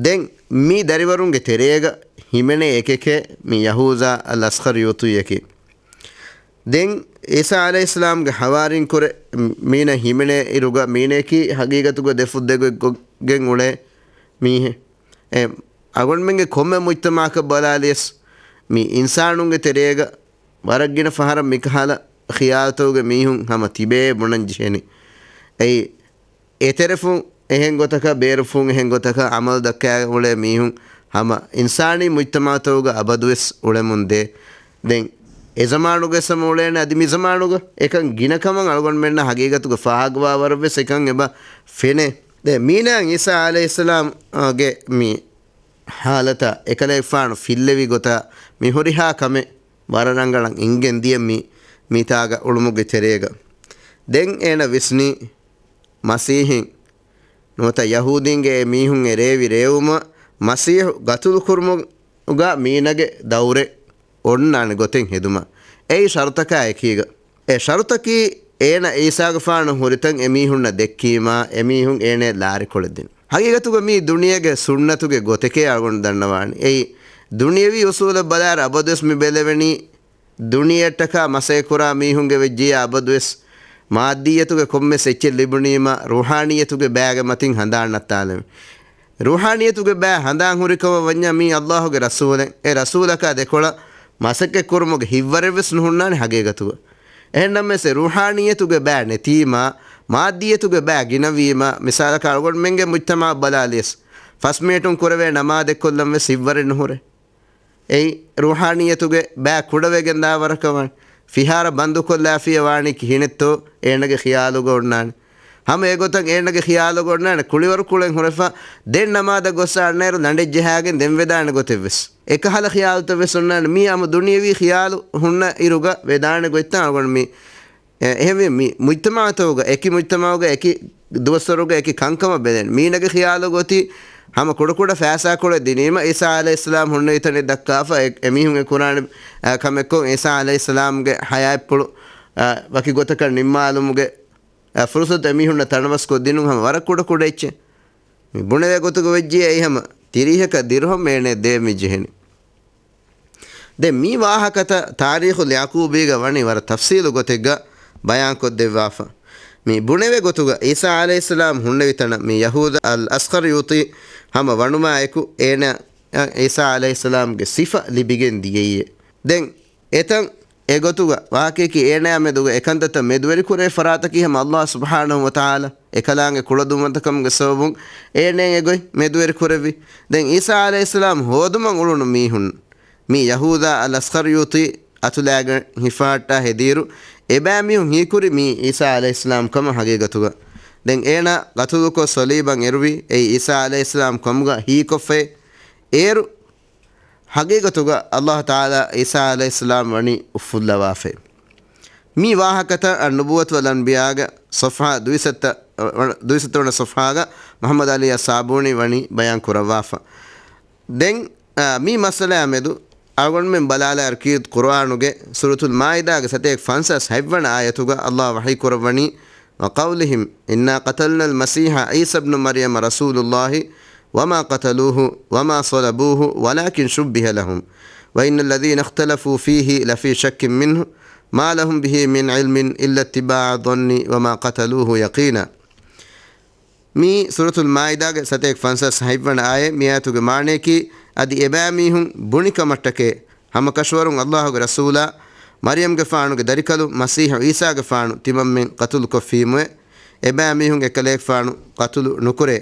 ދެން މި ދަރިވަރުންގެ ތެރޭގަ ހިމެނޭ އެކެކޭ މި ޔަހޫޒާ އަލް އަސްޚަރިޔޫޠީއަކީ. ދެން ޢީސާ ޢަލައިހިއްސަލާމްގެ ޙަވާރީންކުރެ މީނަ ހިމެނޭ އިރުގަ މީނައަކީ ހަގީގަތުގަ ދެ ފުށް ދެ ގޮތް ގޮ-، ގެން އުޅޭ މީހެއް. އެ އަޅުގަނޑުމެންގެ ކޮންމެ މުޖްތަމަޢަކަށް ބަލާލިޔަސް މި އިންސާނުންގެ ތެރޭގަ ވަރަށް ގިނަ ފަހަރަށް މިކަހަލަ ޚިޔާލުތަކުގެ މީހުން ހަމަ ތިބޭ ބުނަން ޖެހެނީ. އެއީ އެތެރެފުން އެހެން ގޮތަކަށް، ބޭރުފުން އެހެން ގޮތަކަށް އަމަލު ދައްކާ އުޅޭ މީހުން ހަމަ އިންސާނީ މުޖްތަމަޢުތަކުގަ އަބަދުވެސް އުޅެމުން ދޭ. ދެން އެ ޒަމާނުގަ ވެސް ހަމަ އުޅޭނެ އަދި މި ޒަމާނުގަ އެކަން ގިނަ ކަމަށް އަޅުގަނޑުމެންނަށް ހަގީގަތުގަ ފާހަގަވާ ވަރަށް ވެސް އެކަން އެބަ ފެނޭ. ދެން މީނައަށް ޢީސާ ޢަލައިހިއްސަލާމްގެ މި ޙާލަތަށް އެކަލޭގެފާނު ފިއްލެވި ގޮތަށް މި ހުރިހާ ކަމެއް ވަރަށް ރަނގަޅަށް އިނގެން ދިޔަ މި މިތާގަ އުޅުމުގެ ތެރޭގަ. ދެން އޭނަ ވިސްނީ މަސީޙީން ނުވަތަ ޔަހޫދީންގެ އެ މީހުން އެ ރޭވި ރޭވުމަށް މަސީޙު ގަތުލު ކުރުމުގަ މީނަގެ ދައުރެއް އޮންނާނެ ގޮތެއް ހެދުމަށް. އެއީ ޝަރުތަކާ އެކީގަ. އެ ޝަރުތަކީ އޭނަ ޢީސާގެފާނު ހުރިތަން އެމީހުންނަށް ދެއްކީމާ، އެމީހުން އޭނައަށް ލާރިކޮޅެއް ދިނުން. ހަގީގަތުގަ މީ ދުނިޔޭގެ ސުންނަތުގެ ގޮތެކޭ އަޅުގަނޑު ދަންނަވާނީ. އެއީ ދުނިޔެވީ އުސޫލަށް ބަލާއިރު އަބަދުވެސް މި ބެލެވެނީ، ދުނިޔެއަށްޓަކާ މަސައްކަތްކުރާ މީހުންގެ ވެއްޖިއްޔާ އަބަދުވެސް މާއްދިއްޔަތުގެ ކޮންމެސް އެއްޗެއް ލިބުނީމަ، ރޫޙާނިއްޔަތުގެ ބައިގެ މަތިން ހަނދާން ނައްތާލެވެ. ރޫޙާނިއްޔަތުގެ ބައި ހަނދާން ހުރިކަމަށް ވަންޏާ މީ ﷲ ގެ ރަސޫލެއް. އެ ރަސޫލަކާ ދެކޮޅަށް މަސައްކަތްކުރުމުގެ ހިތްވަރެއްވެސް ނުހުންނާނެ ހަގީގަތުގަ. އެހެންނަމަވެސް އެ ރޫޙާނިއްޔަތުގެ ބައި ނެތީމާ، މާއްދިއްޔަތުގެ ބައި ގިނަވީމާ، މިސާލަކަށް އަޅުގަނޑުމެންގެ މުޖްތަމަޢަށް ބަލާލިޔަސް، ފަސް މިނެޓުން ކުރެވޭ ނަމާދެއްކޮށްލަން ވެސް ހިތްވަރެއް ނުހުރޭ. އެއީ ރޫޙާނިއްޔަތުގެ ބައި ކުޑަވެގެން ދާ ވަރަކަށް ވާނެ. ފިހާރަ ބަންދުކޮށްލާފިޔަ ވާނީ ކިހިނެއްތޯ އޭނަގެ ޚިޔާލުގަ އޮންނާނެ. ހަމަ އެގޮތަށް އޭނަގެ ޚިޔާލުގަ އޮންނާނެ ކުޅިވަރު ކުޅެން ހުރެފަ، ދެން ނަމާދަށް ގޮއްސަ އަންނައިރު ލަނޑެއް ޖަހާގެން ދެން ވެދާނެ ގޮތެއް ވެސް. އެކަހަލަ ޚިޔާލުތައް ވެސް އޮންނާނެ. މީ ހަމަ ދުނިޔެވީ ޚިޔާލު ހުންނަ އިރުގަ ވެދާނެ ގޮތްތައް އަޅުގަނޑު މި އެ، އެހެންވެ، މި މުޖްތަމަޢުތަކުގަ، އެކި މުޖްތަމަޢުގަ އެކި ދުވަސްވަރުގަ އެކި ކަންކަމަށް ބެލެން. މީނަގެ ޚިޔާލުގަ އޮތީ ހަމަ ކުޑަކުޑަ ފައިސާކޮޅެއް ދިނީމަ، ޢީސާ ޢަލައިހިއްސަލާމް ހުންނެވި ތަނެއް ދައްކާފަ، އެ، އެމީހުން އެ ކުރާނެ، އަ، ކަމެއްކޮށް، ޢީސާ ޢަލައިހިއްސަލާމްގެ ޙަޔާތްޕުޅު، އަ، ވަކި ގޮތަކަށް ނިންމާލުމުގެ، އަ، ފުރުޞަތު އެމީހުންނަށް ތަނަވަސްކޮށްދިނުން ހަމަ ވަރަށް ކުޑަކުޑަ އެއްޗެއް. މި ބުނެވޭ ގޮތުގަ ވެއްޖިއްޔާ އެއީ ހަމަ ތިރީހަކަށް ދިރުހަމް އޭނައަށް ދޭން މި ޖެހެނީ. ދެން މި ވާހަކަތައް ތާރީޚުލް ޔަޢުޤޫބީގަ ވަނީ ވަރަށް ތަފްޞީލު ގޮތެއްގަ ބަޔާންކޮށްދެއްވާފަ. މި ބުނެވޭ ގޮތުގަ ޢީސާ ޢަލައިހިއްސަލާމް ހުންނެވި ތަނަށް މި ޔަހޫދާ އަލް އަސްޚަރިޔޫޠީ ހަމަ ވަނުމާ އެކު އޭނަ ޢީސާ ޢަލައިހިއްސަލާމްގެ ސިފަ ލިބިގެން ދިޔައީ. ދެން އެތަން އެގޮތުގަ ވާހަކައަކީ އޭނަޔާ މެދުގަ އެކަންތައްތައް މެދުވެރިކުރޭ ފަރާތަކީ ހަމަ ﷲ ސުބްޙާނަހޫ ވަތަޢާލާ އެކަލާނގެ ކުޅަދުންވަންތަކަމުގެ ސަބަބުން އޭނައަށް އެގޮތް މެދުވެރިކުރެއްވި. ދެން ޢީސާ ޢަލައިހިއްސަލާމް ހޯދުމަށް އުޅުނު މީހުން މި ޔަހޫދާ އަލް އަސްޚަރިޔޫޠީ އަތުލައިގެން ހިފަހައްޓާ ހެދިއިރު، އެބައިމީހުން ހީކުރި މީ ޢީސާ ޢަލައިހިއްސަލާމް ކަމަށް ހަގީގަތުގަ. ދެން އޭނާ ގަތުލުކޮށް ޞަލީބަށް އެރުވި އެއީ ޢީސާ ޢަލައިހިއްސަލާމް ކަމުގަ ހީކޮށްފައި. އޭރު ހަގީގަތުގަ ﷲ ތަޢާލާ ޢީސާ ޢަލައިހިއްސަލާމް ވަނީ އުފުއްލަވާފައި. މި ވާހަކަތައް އައްނުބުއްވަތު ވަލް އަންބިޔާގެ ޞަފްޙާ ދުއިސައްތަ، ދުއިސައްތަ ވަނަ ޞަފްޙާގަ މުޙައްމަދު ޢަލީ އައްސާބޫނީ ވަނީ ބަޔާން ކުރައްވާފަ. ދެން، އާ، މި މައްސަލައާ މެދު އަޅުގަނޑުމެން ބަލާލާއިރު ކީރިތި ޤުރުއާނުގެ ސޫރަތުލް މާއިދާގެ ސަތޭކަ ފަންސާސް ހަތްވަނަ އާޔަތުގަ ﷲ ވަޙީ ކުރައްވަނީ، وقولهم إنا قتلنا المسيح عيسى ابن مريم رسول الله وما قتلوه وما صلبوه ولكن شبه لهم وإن الذين اختلفوا فيه لفي شك منه ما لهم به من علم إلا اتباع الظن وما قتلوه يقينا. މީ ސޫރަތުލް މާއިދާގެ ސަތޭކަ ފަންސާސް ހަތްވަނަ އާޔަތް. މި އާޔަތުގެ މާނަޔަކީ، އަދި އެބައިމީހުން ބުނިކަމަށްޓަކައި، ހަމަކަށަވަރުން ﷲ ގެ ރަސޫލާ، މަރްޔަމްގެފާނުގެ ދަރިކަލު މަސީޙު ޢީސާގެފާނު ތިމަންމެން ޤަތުލުކޮށްފީމުވެ، އެބައިމީހުން އެކަލޭގެފާނު ޤަތުލު ނުކުރޭ،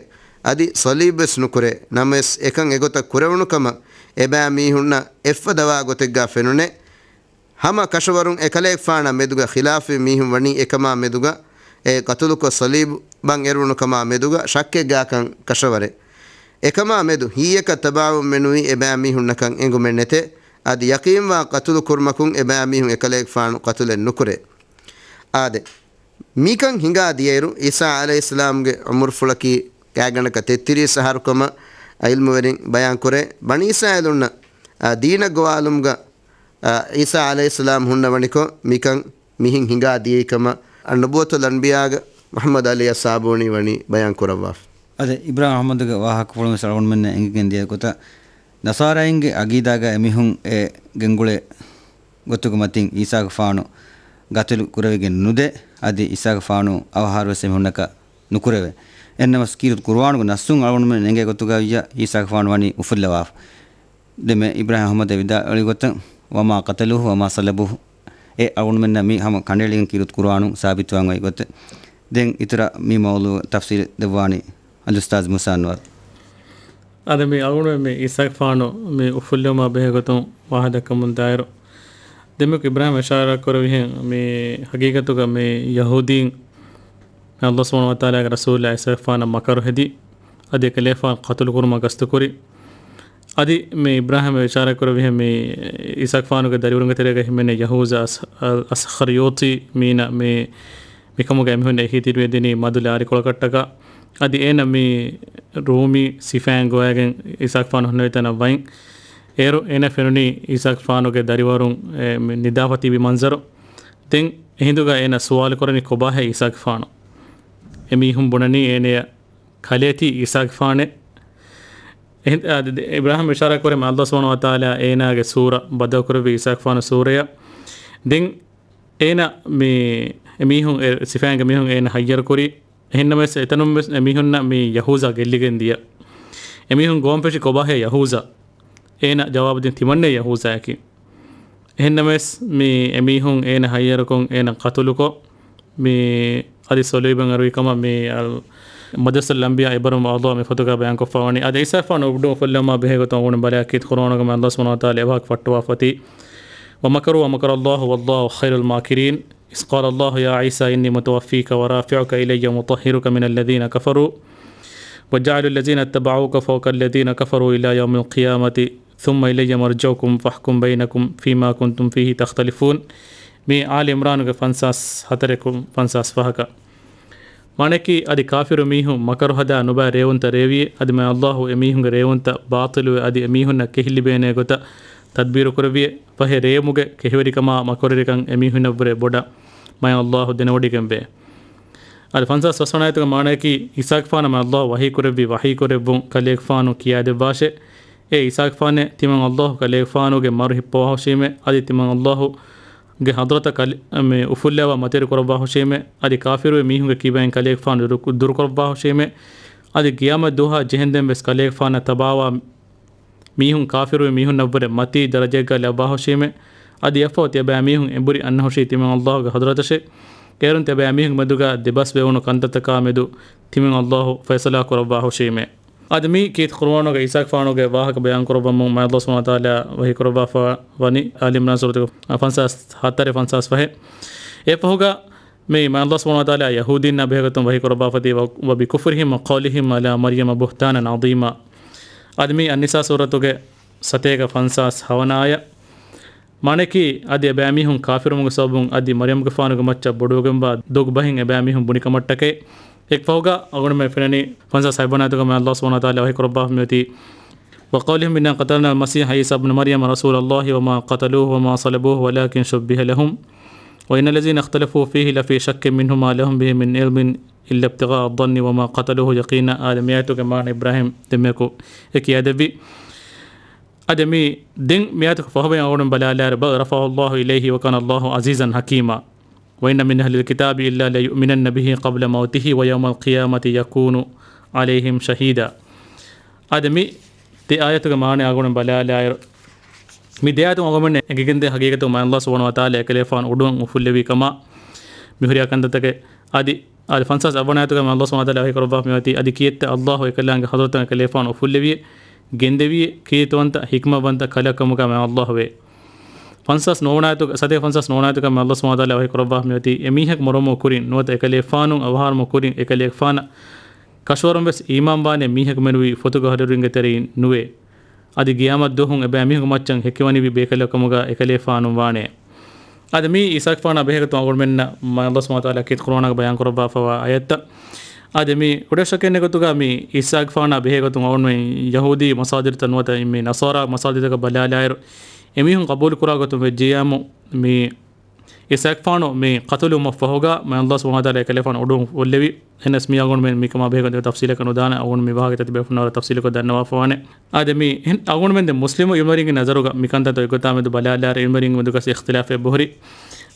އަދި ޞަލީބުވެސް ނުކުރޭ. ނަމަވެސް، އެކަން އެގޮތަށް ކުރެވުނުކަމަށް އެބައިމީހުންނަށް އެއްފަދަވާ ގޮތެއްގާ ފެނުނޭ. ހަމަ ކަށަވަރުން އެކަލޭގެފާނާ މެދުގަ ޚިލާފުވި މީހުން ވަނީ އެކަމާ މެދުގަ، އެ ޤަތުލުކޮށް ޞަލީބު ބަން އެރުވުނުކަމާ މެދުގަ ޝައްކެއްގާކަން ކަށަވަރޭ. އެކަމާ މެދު ހީއަކަށް ތަބާވުން މެނުވީ އެބައިމީހުންނަކަށް އެނގުމެއް ނެތޭ. އަދި ޔަޤީންވާ ޤަތުލު ކުރުމަކުން އެބައިމީހުން އެކަލޭގެފާނު ޤަތުލެއް ނުކުރޭ. އާދެ، މިކަން ހިނގާ ދިޔައިރު، ޢީސާ ޢަލައިހިއްސަލާމްގެ ޢުމުރުފުޅަކީ ގާތްގަނޑަކަށް ތެއްތިރީސް އަހަރު ކަމަށް ޢިލްމުވެރިން ބަޔާންކުރޭ. ބަނީ އިސްރާއީލުންނަށް، އާ، ދީނަށް ގޮވާލުމުގަ، އާ، ޢީސާ ޢަލައިހިއްސަލާމް ހުންނަވަނިކޮށް، މިކަން މިހެން ހިނގާ ދިޔައީކަމަށް އަންނަބުވަތުލް އަންބިޔާގެ މުޙައްމަދު ޢަލީ އައްސާބޫނީ ވަނީ ބަޔާން ކުރައްވާފަ. އަދި އިބްރާހިމް އަޙްމަދުގެ ވާހަކަފުޅުން ވެސް އަޅުގަނޑުމެންނަށް އެނގިގެން ދިޔަ ގޮތަށް، ނަޞާރާއިންގެ ޢަގީދާގަ އެމީހުން އެ ގެންގުޅޭ ގޮތުގެ މަތިން ޢީސާގެފާނު ގަތުލު ކުރެވިގެން ނުދޭ، އަދި ޢީސާގެފާނު އަވަހާރަވެސް އެމީހުންނަކަށް ނުކުރެވޭ. އެހެންނަމަވެސް، ކީރިތި ޤުރުއާނުގެ ނައްޞުން އަޅުގަނޑުމެން އެނގޭ ގޮތުގައި ވިއްޔާ، ޢީސާގެފާނު ވަނީ އުފުއްލަވާފަ. ދެންމެ އިބްރާހިމް އަޙްމަދަށް ވިދާޅުވި ގޮތަށް، "وما قتلوه وما صلبوه" އެ އަޅުގަނޑުމެންނަށް މި ހަމަ ކަނޑައެޅިގެން ކީރިތި ޤުރުއާނުން ސާބިތުވާން އޮތް ގޮތެއް. ދެން އިތުރަށް މި މައުޟޫޢަށް ތަފްޞީލު ދެއްވާނީ އަލްއުސްތާޛު މޫސާ އަންވަރު. އަދި މި އަޅުގަނޑުމެން މި ޢީސާގެފާނު މި އުފުއްލެވުމާ ބެހޭ ގޮތުން ވާހަކަ ދައްކަމުން ދާއިރު، ދެންމެ އިބްރާހިމް އިޝާރާތް ކުރެއްވިހެން، މި ޙަޤީޤަތުގަ މި ޔަހޫދީން ﷲ ސުބްޙާނަހޫ ވަތަޢާލާގެ ރަސޫލާ ޢީސާގެފާނަށް މަކަރު ހެދި، އަދި އެކަލޭގެފާނު ޤަތުލު ކުރުމަށް ގަސްތުކުރި. އަދި މި އިބްރާހިމް އިޝާރާތް ކުރެއްވިހެން، މި ޢީސާގެފާނުގެ ދަރިވަރުންގެ ތެރޭގަ ހިމެނޭ ޔަހޫޒާ އަސް-، އަލް-، އަސްޚަރިޔޫޠީ މީނަ މި، މިކަމުގަ އެމީހުން އެހީތެރިވެދިނީ މަދު ލާރިކޮޅަކަށްޓަކާ. އަދި އޭނަ މި ރޫމީ ސިފައިން ގޮވައިގެން ޢީސާގެފާނު ހުންނެވި ތަނަށް ވައިން. އޭރު އޭނަ ފެނުނީ ޢީސާގެފާނުގެ ދަރިވަރުން އެ މި ނިދާފަ ތިބި މަންޒަރު. ދެން އެހިނދުގަ އޭނަ ސުވާލު ކުރަނީ ކޮބާހޭ ޢީސާގެފާނު؟ އެމީހުން ބުނަނީ އޭނަޔަށް ކަލޭތީ ޢީސާގެފާނޭ. އެހިނދު، އާ، ދެ-، ދެ-، އިބްރާހިމް އިޝާރާތް ކުރޭ މާ ﷲ ސުބްޙާނަހޫ ވަތަޢާލާ އޭނާގެ ސޫރަ ބަދަލު ކުރެއްވި ޢީސާގެފާނު ސޫރަޔަށް. ދެން އޭނަ މި އެމީހުން އެ ސިފައިންގެ މީހުން އޭނަ ހައްޔަރު ކުރި. އެހެންނަމަވެސް، އެތަނުން ވެސް އެމީހުންނަށް މި ޔަހޫޒާ ގެއްލިގެން ދިޔަ. އެމީހުން ގޮވަން ފެށި ކޮބާހޭ ޔަހޫޒާ؟ އޭނަ ޖަވާބު ދިން ތިމަންނޭ ޔަހޫޒާއަކީ. އެހެންނަމަވެސް، މި އެމީހުން އޭނަ ހައްޔަރުކޮށް، އޭނަ ޤަތުލުކޮށް، މި އަދި ޞަލީބަށް އަރުވި ކަމަށް މި އަލް-، މަދްރަސަތުލް އަންބިޔާ އެބަރުމަ އަޅުގަނޑު މި ފޮތުގަ ބަޔާންކޮށްފަ ވަނީ. އަދި ޢީސާގެފާނު އުފުއްލެވުމާ ބެހޭ ގޮތުން އަޅުގަނޑު ބަލާ ކީރިތި ޤުރުއާނުގަ މާ ﷲ ސުބްޙާނަހޫ ވަތަޢާލާ އެވާހަކަ ފައްޓަވާފަ އޮތީ. ومكروا ومكر الله والله خير الماكرين. إذ قال الله يا عيسى إني متوفيك ورافعك إلي ومطهرك من الذين كفروا وجاعل الذين اتبعوك فوق الذين كفروا إلى يوم القيامة ثم إلي مرجعكم فأحكم بينكم فيما كنتم فيه تختلفون. މި އާލި ޢިމްރާނުގެ ފަންސާސް ހަތަރަކުން ފަންސާސް ފަހަކަށް. މާނައަކީ، އަދި ކާފިރު މީހުން މަކަރު ހަދާ ނުބައި ރޭވުންތައް ރޭވިއޭ، އަދި މާ ﷲ އެމީހުންގެ ރޭވުންތައް ބާޠިލުވެ، އަދި އެމީހުންނަށް ކެހިލިބޭނޭ ގޮތަށް ތަދްބީރު ކުރެއްވިއޭ. ފަހެ ރޭވުމުގެ ކެހިވެރިކަމާ މަކުރުވެރިކަން އެމީހުންނަށްވުރެ ބޮޑަށް މާ ﷲ ދެނެވޮޑިގެންވޭ. އަދި ފަންސާސް ފަސްވަނަ އާޔަތުގެ މާނައަކީ، ޢީސާގެފާނަށް މާ ﷲ ވަޙީ ކުރެއްވި ވަޙީ ކުރެއްވުން ކަލޭގެފާނު ކިޔާދެއްވާށޭ. އޭ ޢީސާގެފާނޭ، ތިމަން ﷲ ކަލޭގެފާނުގެ މަރު ހިއްޕަވާހުށީމޭ، އަދި ތިމަން ﷲ ގެ ޙަޟްރަތަށް ކަލޭ-، މި އުފުއްލައިވާ މަތިވެރި ކުރައްވާހުށީމޭ، އަދި ކާފިރުވި މީހުންގެ ކިބައިން ކަލޭގެފާނު ދުރު-، ދުރުކުރައްވާހުށީމޭ، އަދި ޤިޔާމަތް ދުވަހާ ޖެހެންދެން ވެސް ކަލޭގެފާނަށް ތަބާވާ މީހުން ކާފިރުވި މީހުންނަށްވުރެ މަތީ ދަރަޖައެއްގަ ލައްވާހުށީމޭ، އަދި އެއަށްފަހު ތިޔަބައިމީހުން އެނބުރި އަންނަހުށީ ތިމަން ﷲ ގެ ޙަޟްރަތަށޭ. އޭރުން ތިޔަބައިމީހުންގެ މެދުގަ ދެބަސްވެވުނު ކަންތައްތަކާ މެދު ތިމަން ﷲ ފައިޞަލާ ކުރައްވާހުށީމޭ. އަދި މި ކީރިތި ޤުރުއާނުގަ ޢީސާގެފާނުގެ ވާހަކަ ބަޔާންކުރައްވަމުން މާ ﷲ ސުބްޙާނަހޫ ވަތަޢާލާ ވަޙީ ކުރައްވާފަ ވަނީ އާލި ޢިމްރާން ސޫރަތުގެ ފަންސާސް ހަތަރެއް ފަންސާސް ފަހެއް. އެއަށްފަހުގަ މި މާ ﷲ ސުބްޙާނަހޫ ވަތަޢާލާ ޔަހޫދީންނާ ބެހޭގޮތުން ވަޙީ ކުރައްވާފައޮތީ، "وبكفرهم وقولهم على مريم بهتانا عظيما." އަދި މި އައްނިސާ ސޫރަތުގެ ސަތޭކަ ފަންސާސް ހަވަނަ އާޔަތް. މާނައަކީ، އަދި އެބައިމީހުން ކާފިރުވުމުގެ ސަބަބުން އަދި މަރްޔަމްގެފާނުގެ މައްޗަށް ބޮޑުވެގެންވާ ދޮގު ބަހެއް އެބައިމީހުން ބުނި ކަމަށްޓަކައި. އެއަށްފަހުގަ އަޅުގަނޑުމެން ފެންނަނީ ފަންސާސް ހަތްވަނަ އާޔަތުގަ މާ ﷲ ސުބްޙާނަހޫ ވަތަޢާލާ ވަޙީ ކުރައްވާފަ މިއޮތީ، "وقولهم إنا قتلنا المسيح عيسى ابن مريم رسول الله وما قتلوه وما صلبوه ولكن شبه لهم وإن الذين اختلفوا فيه لفي شك منه ما لهم به من علم إلا ابتغاء الظن وما قتلوه يقينا. އާދެ، މި އާޔަތުގެ މާނަ އިބްރާހީމް ދެންމެއަކު އެ ކިޔާދެއްވި. އާދެ، މި ދެން މި އާޔަތުގެ ފަހުބައިން އަޅުގަނޑު ބަލާލާއިރު، بل رفعه الله إليه وكان الله عزيزا حكيما. وإن من أهل الكتاب إلا ليؤمنن به قبل موته ويوم القيامة يكون عليهم شهيدا. އާދެ، މި ދެ އާޔަތުގެ މާނަ އަޅުގަނޑު ބަލާލާއިރު، މި ދެ އާޔަތުން އަޅުގަނޑުމެން އެނގިގެންދޭ ހަގީގަތު މާތް ﷲ ސުބްޙާނަހޫ ވަތަޢާލާ އެކަލޭގެފާނު އުޑުން އުފުއްލެވި ކަމަށް މި ހުރިހާ ކަންތައްތަކެއް. އަދި އަދި ފަންސާސް އަށްވަނަ އާޔަތުގަ މާތް ﷲ ސުބްޙާނަހޫ ވަތަޢާލާ ވަޙީ ކުރައްވާފަ މިއޮތީ، އަދި ކިއެއްތަ ﷲ އެކަލާނގެ ޙަޟްރަތުން އެކަލޭގެފާނު އުފުއްލެވިއޭ، ގެންދެވިއޭ، ކީރިތިވަންތަ ޙިކްމަތްވަންތަ ކަލަކަމުގަ މާތް ﷲ ވޭ. ފަންސާސް ނުވަވަނަ އާޔަތުގަ، ސަތޭކަ ފަންސާސް ނުވަވަނަ އާޔަތުގަ މާތް ﷲ ސުބްޙާނަހޫ ވަތަޢާލާ ވަޙީ ކުރައްވާފަ މިއޮތީ، އެމީހަކު މަރުވުމުގެ ކުރިން ނުވަތަ އެކަލޭގެފާނު އަވަހާރަވުމުގެ ކުރިން އެކަލޭގެފާނަށް ކަށަވަރުން ވެސް އީމާންވާނެ މީހަކު މެނުވީ ފޮތުގަ ހުރިހާ ރުޅިންގެ ތެރެއިން ނުވޭ. އަދި ޤިޔާމަތް ދުވަހު އެބައިމީހުންގެ މައްޗަށް ހެކިވަނިވި ބޭކަލަކަމުގަ އެކަލޭގެފާނު ވާނެ. އާދެ، މީ އީސާގެފާނާ ބެހޭގޮތުން އަޅުގަނޑުމެންނަށް މާތް ﷲ ސުބްޙާނަހޫ ވަތަޢާލާ ކީރިތި ޤުރުއާނުގަ ބަޔާން ކުރައްވާފައިވާ އާޔަތްތައް. އާދެ، މީ ކުޑަ ޝައްކެއް ނެތް ގޮތުގަ މީ އީސާގެފާނާ ބެހޭގޮތުން އަޅުގަނޑުމެން ޔަހޫދީ މަސާދިރުތައް ނުވަތަ މި ނަޞާރާ މަސާދިރުތަކަށް ބަލާލާއިރު، އެމީހުން ޤަބޫލު ކުރާ ގޮތުން ވެއްޖިއްޔާމު، މި އީސާގެފާނު މި ޤަތުލުވުމަށްފަހުގަ މާތް ﷲ ސުބްޙާނަހޫ ވަތަޢާލާ އެކަލޭގެފާނު އުޑުން އުފުއްލެވި. އެހެނަސް މި އަޅުގަނޑުމެން މިކަމާ ބެހޭގޮތުން ތަފްޞީލަކަށް ނުދާނެ. އަޅުގަނޑު މި ވާހަކަ ތަތިބޭފުޅުންނާ ވަރަށް ތަފްޞީލުކޮށް ދަންނަވާފަވާނެ. އާދެ، މި އަޅުގަނޑުމެން ދެން މުސްލިމު ޢިލްމުވެރިންގެ ނަޒަރުގަ މި ކަންތައްތައް އެއްގޮތާ މެދު ބަލާލާއިރު، ޢިލްމުވެރިންގެ މެދުގަސް އިޚްތިލާފެއް އެބަހުރި.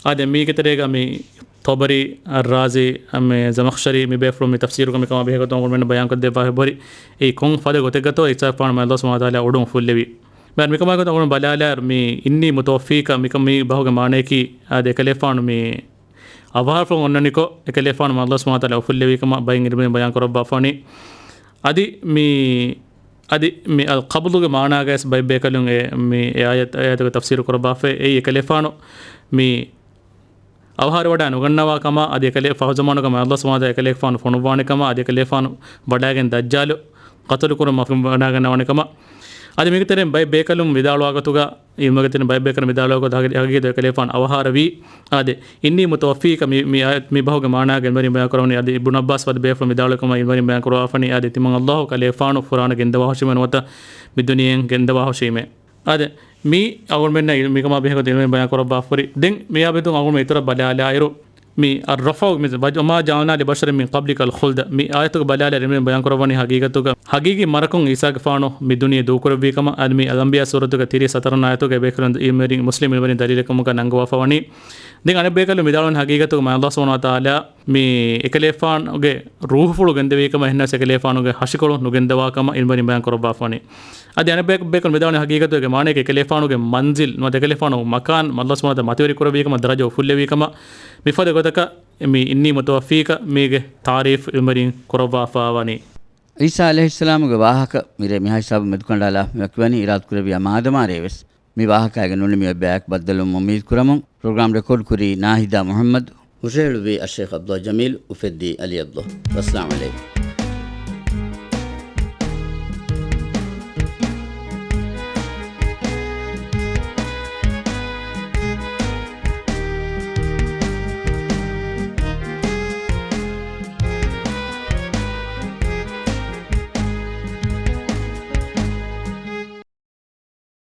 އާދެ، މީގެ ތެރޭގަ މި ޠަބަރީ، އައްރާޒީ، އަ، މި ޒަމަޚްޝަރީ މި ބޭފުޅުން މި ތަފްސީރުގަ މިކަމާ ބެހޭގޮތުން އަޅުގަނޑުމެންނަށް ބަޔާންކޮށްދެއްވާފަ އެބަހުރި. އެއީ ކޮން ފަދަ ގޮތެއްގަތޯ އީސާގެފާނު މާތް ﷲ ސުބްޙާނަހޫ ވަތަޢާލާ އުޑުން އުފުއްލެވީ. ބައި މިކަމާ ގޮތުން އަޅުގަނޑު ބަލާލާއިރު، މި އިންނީ މުތަވައްފީކަ، މިކަ-، މި ބަހުގެ މާނަޔަކީ، އާދެ، އެކަލޭގެފާނު މި އަވަހާރަފުޅުން އޮންނަނިކޮށް، އެކަލޭގެފާނު މާތް ﷲ ސުބްޙާނަހޫ ވަތަޢާލާ އުފުއްލެވީ ކަމަށް ބައިން ޢިލްމުވެރިން ބަޔާން ކުރައްވާފަވަނީ. އަދި މި، އަދި މި އަލް ޤަބްޟުގެ މާނާގައި ވެސް ބައެއް ބޭކަލުން އެ، މި އެ އާޔަތް، އާޔަތުގެ ތަފްސީރު ކުރައްވާފައި. އެއީ އެކަލޭގެފާނު މި އަވަހާރަވަޑާ ނުގަންނަވާ ކަމަށް، އަދި އެކަލޭ ފަހު ޒަމާނުގަ މާތް ﷲ ސުބްޙާނަހޫ ވަތަޢާލާ އެކަލޭގެފާނު ފޮނުއްވާނެ ކަމަށް، އަދި އެކަލޭގެފާނު ވަޑާގެން ދައްޖާލު ޤަތުލު ކުރުމަށް ވަޑާގަންނަވާނެ ކަމަށް. އަދި މީގެ ތެރެއިން ބައެއް ބޭކަލުން ވިދާޅުވާ ގޮތުގަ، ޢިލްމުވެރިންގެ ތެރެއިން ބައެއް ބޭކަލުން ވިދާޅުވާ ގޮތުގަ، ހަގީ-، ހަގީގަތުގަ އެކަލޭގެފާނު އަވަހާރަވީ. އާދެ، އިންނީ މުތަވައްފީކަ މި، މި އާޔަތް، މި ބަހުގެ މާނާގައި ޢިލްމުވެރިން ބަޔާން ކުރައްވަނީ. އަދި އިބްނު ޢައްބާސް ފަދަ ބޭފުޅުން ވިދާޅުވި ކަމަށް ޢިލްމުވެރިން ބަޔާން ކުރައްވާފަވަނީ. އާދެ، ތިމަން ﷲ އެކަލޭގެފާނު ފުރާނަ ގެންދަވާހުށީމޭ ނުވަތަ މި ދުނިޔެއިން ގެންދަވާހުށީމޭ. އާދެ، މީ އަޅުގަނޑުމެންނަށް މިކަމާ ބެހޭގޮތުން ޢިލްމުވެރިން ބަޔާން ކުރައްވާފަ ހުރި. ދެން މިއާ މެދުން އަޅުގަނޑުމެން އިތުރަށް ބަލާލާއިރު، މި އައްރަފްޢު މި ވަޖް-، وما جعلنا لبشر من قبلك الخلد. މި އާޔަތުގަ ބަލާލާ ޢިލްމުވެރިން ބަޔާން ކުރައްވަނީ ހަގީގަތުގަ ހަގީގީ މަރަކުން ޢީސާގެފާނު މި ދުނިޔެ ދޫކުރެއްވީ ކަމަށް. އަދި މި އަލްއަންބިޔާ ސޫރަތުގެ ތިރީސް ހަތަރު ވަނަ އާޔަތުގައި ބޭކަލުން ޢިލްމުވެރިން، މުސްލިމް ޢިލްމުވެރިން ދަލީލެއް ކަމުގަ ނަންގަވާފަ ވަނީ. ދެން އަނެއް ބޭކަލުން ވިދާޅުވަނީ ހަގީގަތުގަ މާތް ﷲ ސުބްޙާނަހޫ ވަތަޢާލާ މި އެކަލޭގެފާނުގެ ރޫޙުފުޅު ގެންދެވީ ކަމަށް، އެހެންނަމަވެސް އެކަލޭގެފާނުގެ ހަށިކޮޅު ނުގެންދަވާ ކަމަށް ޢިލްމުވެރިން ބަޔާން ކުރައްވާފަ ވަނީ. އަދި އަނެއް ބޭ-، ބޭކަލުން ވިދާޅުވަނީ ހަގީގަތުގަ މާނަޔަކީ އެކަލޭގެފާނުގެ މަންޒިލް ނުވަތަ އެކަލޭގެފާނު މަކާން މާތް ﷲ ސުބްޙާނަހޫ ވަތަޢާލާ މަތިވެރި ކުރެއްވީ ކަމަށް، ދަރަޖަ އުފުއްލެވީ ކަމަށް. މިފަދަ ގޮތަކަށް މި އިންނީ މުތަވައްފީކަ މީގެ ތަޢުރީފު ޢިލްމުވެރިން ކުރައްވާފަ ވަނީ. ޢީސާ ޢަލައިހިއްސަލާމުގެ ވާހަކަ މިރޭ މިހާ ހިސާބުން މެދުކަނޑާލާ މި ވަކިވަނީ. އިރާދަކުރެއްވިޔާ މާދަމާ ރޭވެސް މި ވާހަކައިގެ ނޫނީ މި އޮތް ބަޔަކު ބައްދަލުވުމަށް އުއްމީދު ކުރަމުން، ޕްރޮގްރާމް ރެކޯޑް ކުރީ ނާހިދާ މުޙައްމަދު، ހުށަހެޅުއްވީ އައްޝައިޚް ޢަބްދުﷲ ޖަމީލް، އުފެއްދީ ޢަލީ ޢަބްދުﷲ. ވައްސަލާމް ޢަލައިކުމް.